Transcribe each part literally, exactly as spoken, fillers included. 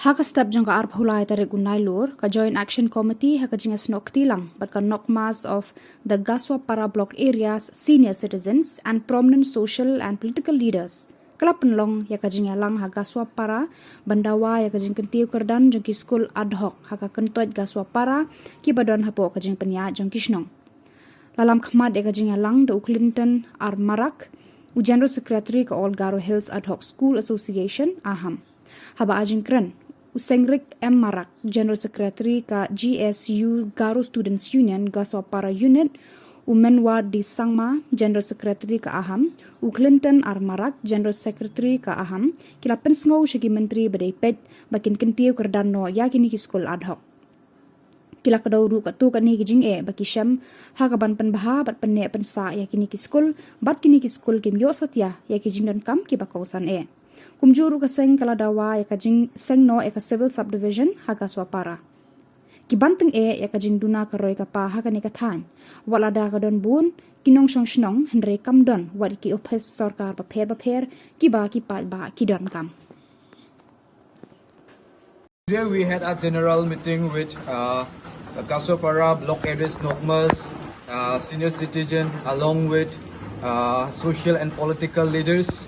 Ha ka step jong ka arphew lai tarik u Nailur, ka Joint Action Committee ha ka jingïasnoh kti lang bad ka Nokmas of the Gasuapara Block Area's senior citizens and prominent social and political leaders ka la pynlong ïa ka jingïalang ha Gasuapara ban dawa ïa ka jingkyntiew kyrdan jong ki skul ad hoc ha ka kyntoit Gasuapara kiba don hapoh ka jingpynïaid jong ki shnong. La lam khmat ïa ka jingïalang da u Clinton R Marak, u General Secretary ka All Garo Hills Ad Hoc School Association, AHAM. Haba ai jingkren, u Sengrik M Marak, General Secretary ka G S U Garo Students Union, Gasuapara Unit, u Menwar D Sangma, General Secretary ka AHAM, u Clinton R Marak, General Secretary ka AHAM, ki la pynsngew sha ki myntri ba dei peit ba kin kyntiew kyrdan noh ïa kine ki skul ad hoc. Ki la kdew ruh katto katne ki jingeh ba ki shem ha kaban pynbha bad pynneh pynsah ïa kine ki skul, bad kine ki skul kim ïoh satia ïa ki jingdonkam kiba kongsan eh. Kumjuh ruh ka seng ka la dawa ïa ka jingseng noh ïa ka Civil Subdivision ha Gasuapara. Ki ban tyngeh ïa ka jingduna ka roi ka par ha kane ka thaiñ, wat lada ka don bun ki nongshong shnong, hynrei kam don wat ki ophis sorkar bapher bapher kiba ki paidbah ki donkam. Today we had a general meeting with uh, the Gasuapara Block Area's Nokmas, uh, senior citizen, along with uh, social and political leaders.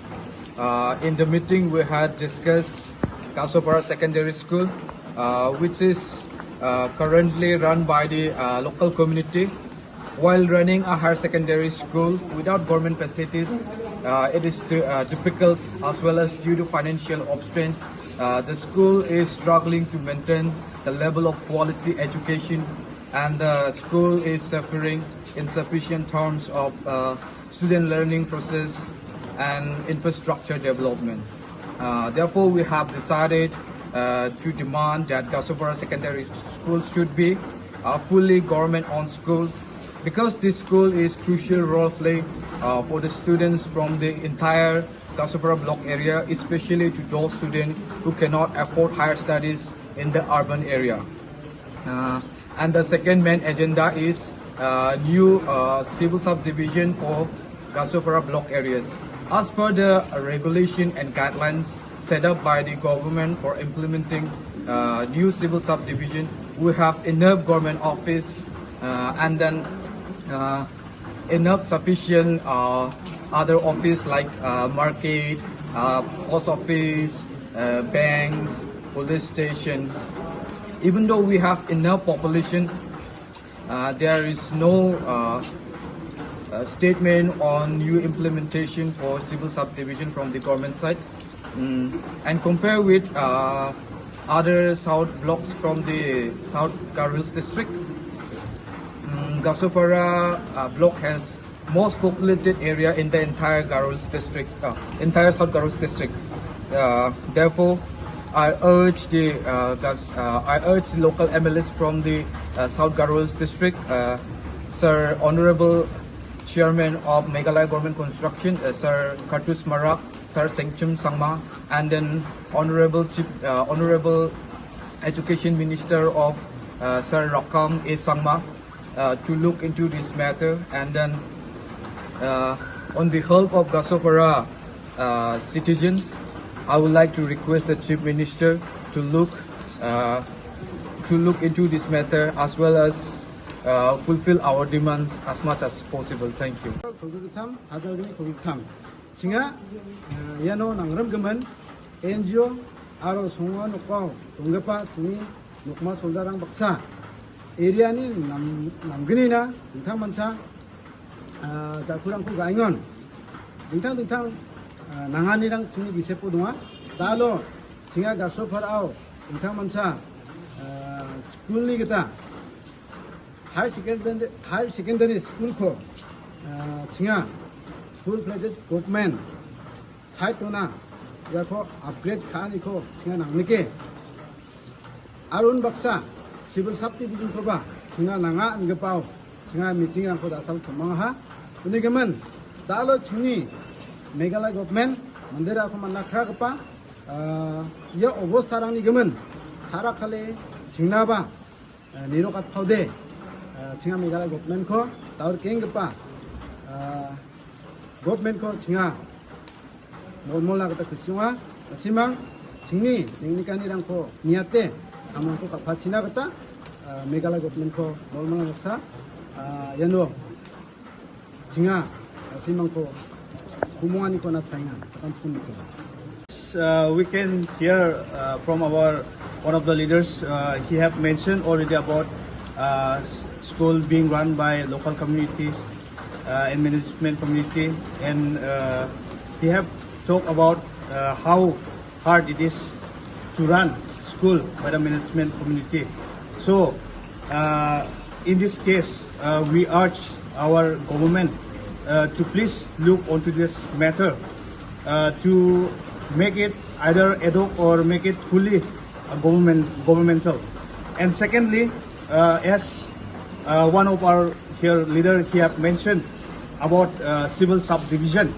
Uh, in the meeting, we had discussed Gasuapara Secondary School, uh, which is uh, currently run by the uh, local community. While running a higher secondary school without government facilities, uh, it is uh, difficult, as well as due to financial obstraint. Uh, the school is struggling to maintain the level of quality education, and the school is suffering insufficient terms of uh, student learning process and infrastructure development. Uh, therefore, we have decided uh, to demand that Gasuapara Secondary School should be a fully government-owned school, because this school is crucial role play uh, for the students from the entire Gasuapara block area, especially to those students who cannot afford higher studies in the urban area. Uh, and the second main agenda is uh, new uh, civil subdivision for Gasuapara block areas. As per the regulation and guidelines set up by the government for implementing uh, new civil subdivision, we have enough government office uh, and then uh, enough sufficient uh, other office like uh, market, uh, post office, uh, banks, police station. Even though we have enough population, uh, there is no uh, uh, statement on new implementation for civil subdivision from the government side. Mm, and compare with uh, other south blocks from the South Garo Hills district, mm, Gasuapara uh, block has most populated area in the entire Garo Hills district, uh, entire South Garo Hills district. Uh, therefore, I urge the uh, Gas, uh, I urge the local M L As from the uh, South Garo Hills district, uh, Sir Honorable Chairman of Meghalaya Government Construction, uh, Sir Kartus Marak, Sir Sengchum Sangma, and then Honorable Chief, uh, Honorable Education Minister of uh, Sir Rakkam A Sangma uh, to look into this matter. And then uh, on behalf of Gasuapara uh, citizens, I would like to request the Chief Minister to look uh, to look into this matter as well as uh, fulfill our demands as much as possible. Thank you. Jingya, yano nang rem gemen, N G O, aro songo nokpau, tonggepa, tini, nokma soldarang baksa. Area ni nam, nam geni na, dingthang mansa, uh, jakurang ku gaingon. Dingthang, dingthang, uh, nangani rang tini gisepo dunga. Talo, jingya Gasuapara au, dingthang mansa, uh, school ni kita. Higher secondary, higher secondary school ko, uh, jingya, full fledged government. Side tona, ya ko upgrade kani ko, jingya nang nike. Arun baksa, civil subdivision ko ba, jingya nanga nge pau, jingya meeting rang ko dasal kemang ha. Uni gemen, talo jingni, Meghalaya government, mandera ko manakra kepa, uh, ya obos tarang ni gemen, hara kale, jingna ba, uh, niro kat pau de, uh, jingya Meghalaya government ko, taur keng kepa, uh, government ko jingya, mol mol na kata kuchunga, simang, Ini, ini kan irang ko niate, amang ko kapachina kata, uh, Meghalaya government ko, normal ngaksa, uh, yano, singa, uh, simang ko, kumong ani ko na tainga, sakam sum ko. Uh, we can hear uh, from our one of the leaders. Uh, he have mentioned already about uh, school being run by local communities uh, and management community, and uh, he have talked about uh, how hard it is to run school by the management community. So, uh, in this case, uh, we urge our government uh, to please look onto this matter uh, to make it either ad hoc or make it fully uh, government governmental. And secondly, uh, as uh, one of our here leader he have mentioned about uh, civil subdivision.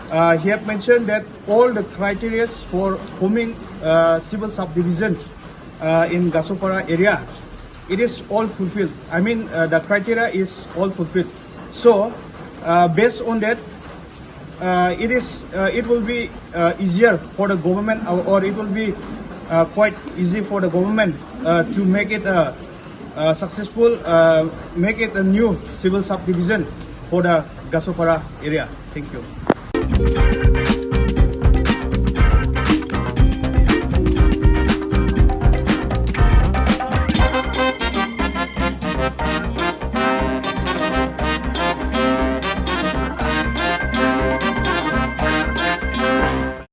Uh, he have mentioned that all the criteria for forming uh, civil subdivisions uh, in Gasopara area, it is all fulfilled. I mean, uh, the criteria is all fulfilled. So, uh, based on that, uh, it is uh, it will be uh, easier for the government, or, or it will be uh, quite easy for the government uh, to make it a, a successful, uh, make it a new civil subdivision for the Gasopara area. Thank you.